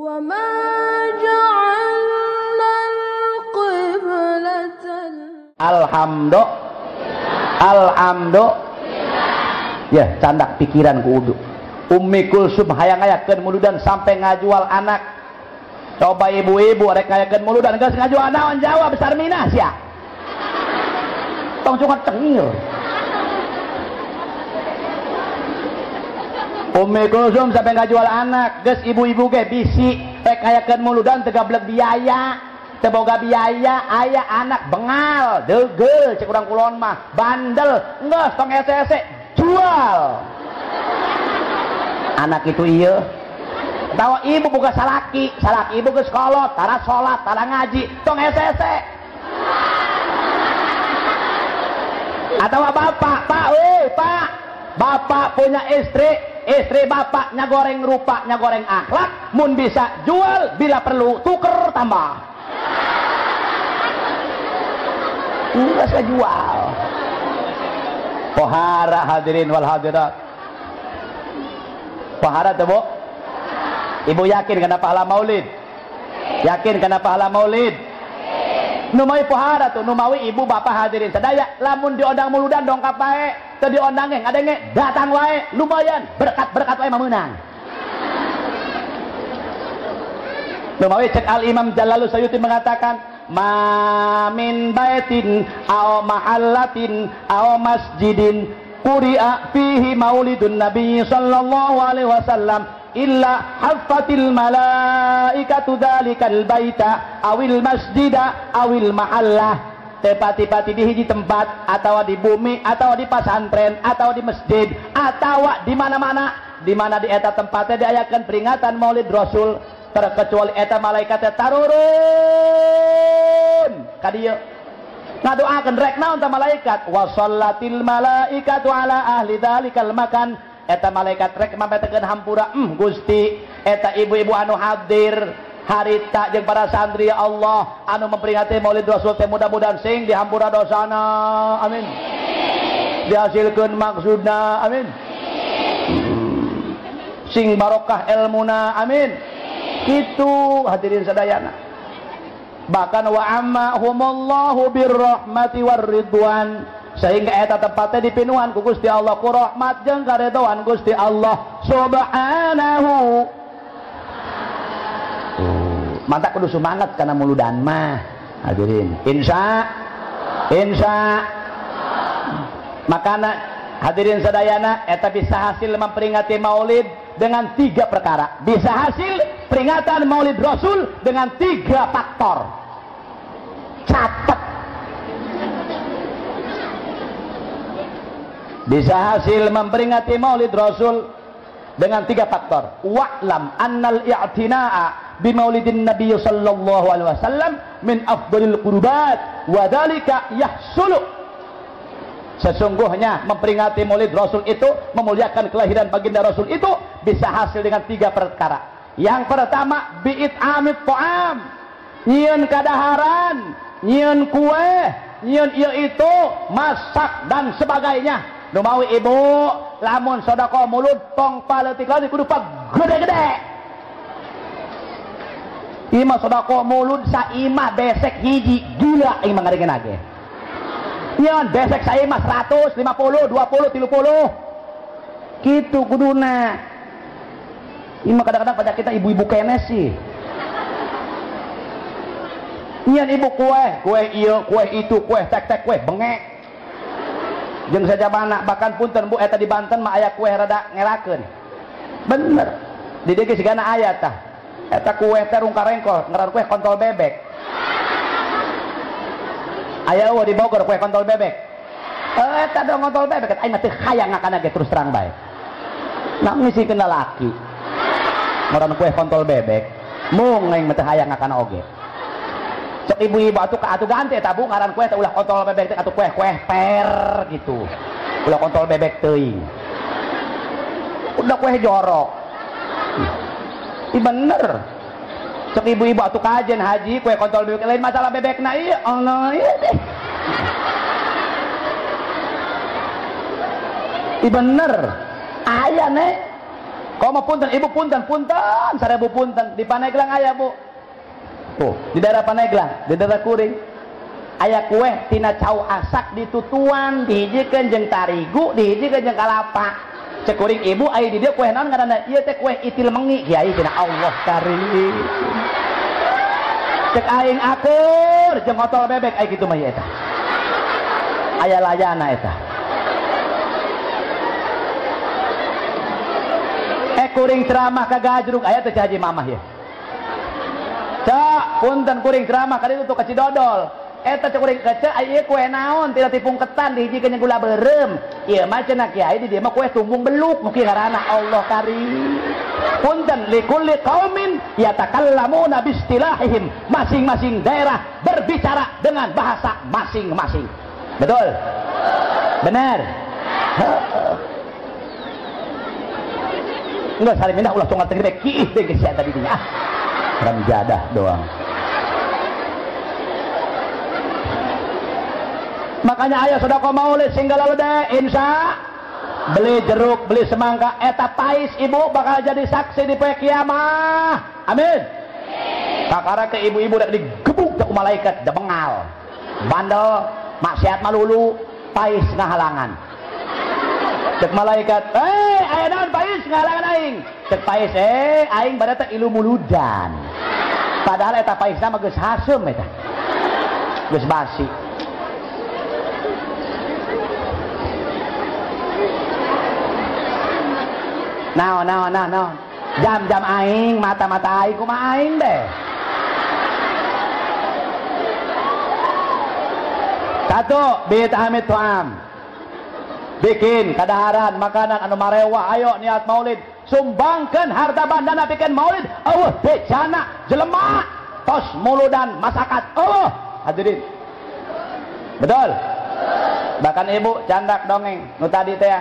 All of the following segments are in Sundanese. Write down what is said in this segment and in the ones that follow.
Wa ma ja'alna al-qiblata. Alhamdulillah. Alhamdulillah. Ya, candak pikiran ku udu. Ummi Kulsum hayang ngayakeun muludan sampai ngajual anak. Coba ibu-ibu rek ngayakeun muludan geus ngajual naon jawab besar minah sia. Tong cuma cengir. Ummi Kulsum sampai ngajual anak, geus ibu-ibu ge bisi rek ngayakeun muludan teu gablek biaya. Teu boga biaya, aya anak bengal, degel cek urang kulon mah, bandel, geus tong ese-ese, jual. Anak itu iya. Tawa ibu boga salaki, salaki ibu geus kolot, tara salat, tara ngaji, tong ese-ese. Atau bapak, pak, weh, pak, bapak punya istri, istri bapaknya goreng rupa, nya goreng akhlak, mun bisa jual, bila perlu tuker tambah. Enggak saya jual. Pohara hadirin wal hadirat. Pohara tuh bu. Ibu yakin kena pahala maulid? Yakin kena pahala maulid? Numawi pohara tuh, numawi ibu bapak hadirin sadaya, lamun diondang muludan dongkap wae, teu diondang ge ngadenge datang wae, lumayan berkat-berkat wae meunang. Numawi cek Al Imam Jalalu Sayuti mengatakan, ma min baitin aw mahallatin aw masjidin quri'a fihi maulidun nabi sallallahu alaihi wasallam illa haffatil malaikatu dzalikal baita awil masjida awil mahallah. Tepati-pati di hiji tempat atau di bumi atau di pasantren atau di masjid atau di mana-mana di mana di eta tempatnya diayakan peringatan Maulid Rasul, terkecuali eta malaikatnya tarurun ka dieu ngadoakeun rek naon ta malaikat, wa shallatil malaikatu ala ahli dzalikal makan. Eta malaikat rek mampetekeun hampura, Gusti eta ibu-ibu anu hadir harita jeung para santri ya Allah anu memperingati Maulid Rasul teh mudah-mudahan sing dihampura dosana, amin, dihasilkeun maksudna, amin, sing barokah elmuna, amin. Itu hadirin sadayana. Bahkan wa amma humullahu birrahmati warridwan, sehingga eta tempatnya dipinuhan ku Gusti Allah ku rahmat jeung karedoan Gusti Allah subhanahu. Mantap kudu semangat karena muludan mah hadirin. Insya insya makana hadirin sadayana eta bisa hasil memperingati maulid dengan tiga perkara. Bisa hasil peringatan maulid Rasul dengan tiga faktor. Catat. Bisa hasil memperingati maulid Rasul dengan tiga faktor. Wa'lam annal i'tina'a bimaulidin Nabi sallallahu alaihi wasallam min afdalil qurbat wa dzalika yahsulu. Sesungguhnya memperingati maulid Rasul itu, memuliakan kelahiran baginda Rasul itu bisa hasil dengan tiga perkara. Yang pertama, bi'it'amit ta'am, nyieun kadaharan, nyieun kue, nyieun ieu itu, masak dan sebagainya. Nu mawi ibu, lamun sedekah mulut tong paleutik-leutik kudu gede-gede. Imah sedekah mulut saimah besek hiji, gila imah ngadengin age. Nyeun besek saimah 100, 50, 20, 30. Kitu kuduna. Imah kadang-kadang pada kita ibu-ibu kenes sih. Nyeun ibu kue, kue ieu, kue itu, kue tek-tek, kue bengek. Jeung sajabana, bahkan punten bu eta di Banten mah aya kue rada ngerakeun. Bener. Di dieu ge sigana aya tah. Eta kue teh rungka-rengkol, ngaran kue kontol bebek. Aya eueuh di Bogor kue kontol bebek. Eta dong kontol bebek, aing mah teu hayang ngakana ge terus terang bae. Nak ngisikeun lalaki. Ngaran kue kontol bebek, mung aing mah teu hayang ngakana oge. Cek ibu-ibu atuh atuh ganti eta bu ngaran kue teh ulah kontol bebek teh atuh kue-kue per gitu. Ulah kontol bebek teuing. Udah kue jorok. Ih bener. Cek ibu-ibu atuh kajen haji kue kontol bebek lain masalah bebekna ieu Allah ieu teh. Ih bener. Aya nek Komo punten ibu punten punten 1000 punten di Paneglang aya bu. Tuh, di daerah Paneglang, di daerah Kuring. Aya kue tina cau asak ditutuan dihijikeun jeung tarigu, dihijikeun jeung kalapa. Cek kuring ibu aya di dieu kue naon ngaranna? Ieu teh kue itil mengi kiai cenah Allah karim. Cek aing akur jeung otol bebek aya kitu mah ieu eta. Aya layana eta. Kuring ceramah ka gajrug aya teh Haji Mamah ya. Cak punten kuring ceramah ka ditu ka Cidodol. Eta cek kuring kaca aya kue naon tina tipung ketan dihijikeun jeung gula beureum. Ieu mah cenah kiai di dieu mah kue tumbung beluk nu kieu ngaranna Allah karim. Punten likulli qaumin yatakallamuna bistilahihim. Masing-masing daerah berbicara dengan bahasa masing-masing. Betul? Benar? Enggak saling mindah ulah tongkat tegede kiih deh geus sia tadi dinya. Ah. Ramjadah doang. Makanya ayo sedekah maulid sehingga lalu deh insya beli jeruk, beli semangka eta pais ibu bakal jadi saksi di poe kiamah. Amin. Kakara ke ibu-ibu rek digebuk ku malaikat da bengal. Bandel, maksiat malulu, pais ngahalangan. Cek malaikat, aya naon pais ngahalangan aing. Cek pais, aing bade teh ilu muludan. Padahal eta paisna mah geus haseum eta. Geus basi. Naon naon naon naon. Jam-jam aing, mata-mata aing kumaha aing deh. Satu, bi ta'amit tu'am. Bikin kadaharan makanan anu marewah, ayo niat maulid, sumbangkan harta bandana bikin maulid, eueuh becana jelema tos muludan masakat eueuh hadirin. Betul? Bahkan ibu candak dongeng nu tadi teh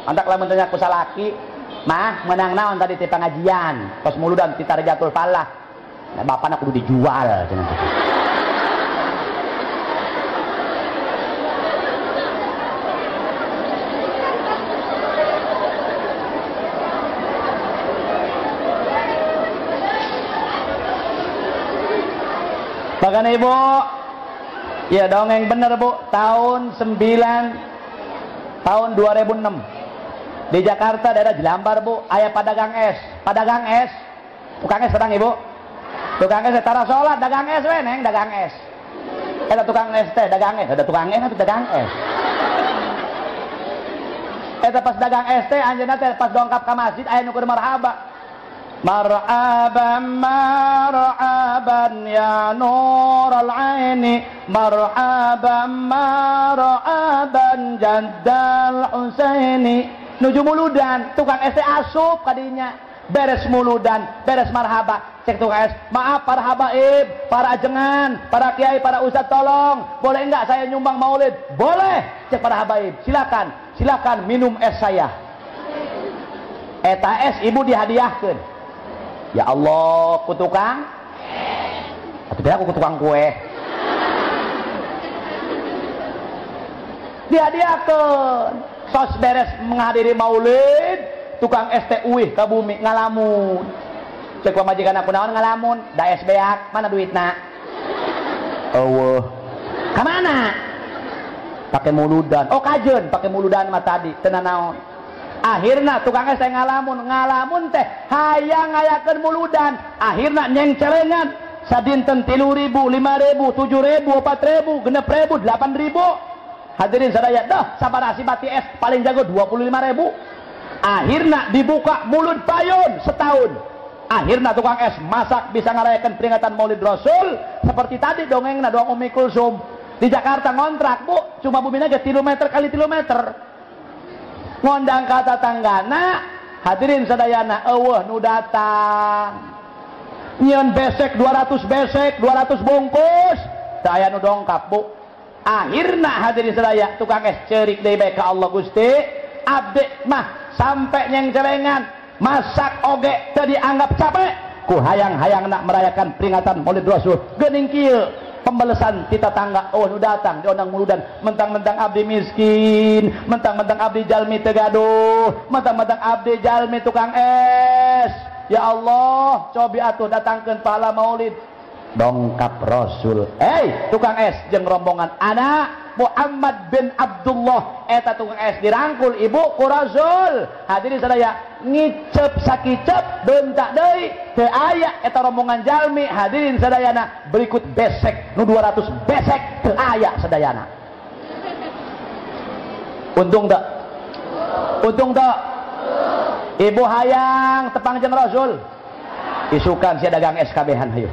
antak lamun tanya ku salaki, mah menang naon tadi teh pengajian tos muludan ti Tarjatul Falah. Nah, bapana kudu dijual cenah. Bahkan ibu, ya dongeng bener bu, tahun 2006 di Jakarta daerah Jelambar bu, ayah padagang es, tukang es sedang ibu, tukang es tara sholat, dagang es we neng, dagang es, eta tukang es teh, dagang es, ada tukang es atau dagang es, eta pas dagang es teh, anjeunna teh pas dongkap ka masjid, aya nu keur marhaba. Marhaban marhaban ya nural aini, marhaban marhaban jaddal Husaini. Nuju muludan, tukang es asup kadinya. Beres muludan, beres marhaba. Cek tukang es, maaf para habaib, para ajengan, para kiai, para ustadz tolong, boleh enggak saya nyumbang maulid? Boleh. Cek para habaib, silakan, silakan minum es saya. Eta es ibu dihadiahkeun. Ya Allah, ku tukang? Atau bilang aku tukang kue. Dihadiahkeun. Sos beres menghadiri maulid, tukang es teh uih ka bumi ngalamun. Cek pamajikan aku naon ngalamun, da es beak, mana duitna? Eueuh. Ka mana? Pake muludan. Oh kajeun, pake muludan mah tadi, teu naon. Akhirna tukang es teh ngalamun, ngalamun teh hayang ngayakeun muludan. Akhirna nyengcelengan sadinten 3.000, 5.000, 7.000, 4.000, 6.000, 8.000. Hadirin sadaya, dah sabarasi bati es paling jago 25.000. Akhirna dibuka mulut payun setahun. Akhirna tukang es masak bisa ngarayakan peringatan Maulid Rasul seperti tadi dongengna doang Umi Kulsum. Di Jakarta ngontrak bu, cuma bumina ge 3 meter kali 3 meter. Ngondang ka tatanggana, hadirin sadayana eueuh nu datang. Nyieun besek 200 besek, 200 bungkus, teu aya nu dongkap bu. Akhirna hadirin sadaya tukang es ceurik deui bae ka Allah Gusti, abdi mah sampai nyengcelengan masak oge teu dianggap capek ku hayang-hayang nak merayakan peringatan Maulid Rasul. Geuning kieu Pembalesan ti tatangga, oh nu datang diondang muludan, mentang-mentang abdi miskin, mentang-mentang abdi jalmi teu gaduh, mentang-mentang abdi jalmi tukang es. Ya Allah, cobi atuh datangkeun pahala maulid. Dongkap Rasul. Hey, tukang es jeung rombongan anak Muhammad bin Abdullah eta tukang es dirangkul ibu ku Rasul. Hadirin sadaya, ngicep sakicep bentak deui teu aya eta rombongan jalmi. Hadirin sadayana, berikut besek nu 200 besek teu aya sadayana. Untung teu? Untung teu? Ibu hayang tepang jeung Rasul. Isukan sia dagang es kabehan hayu.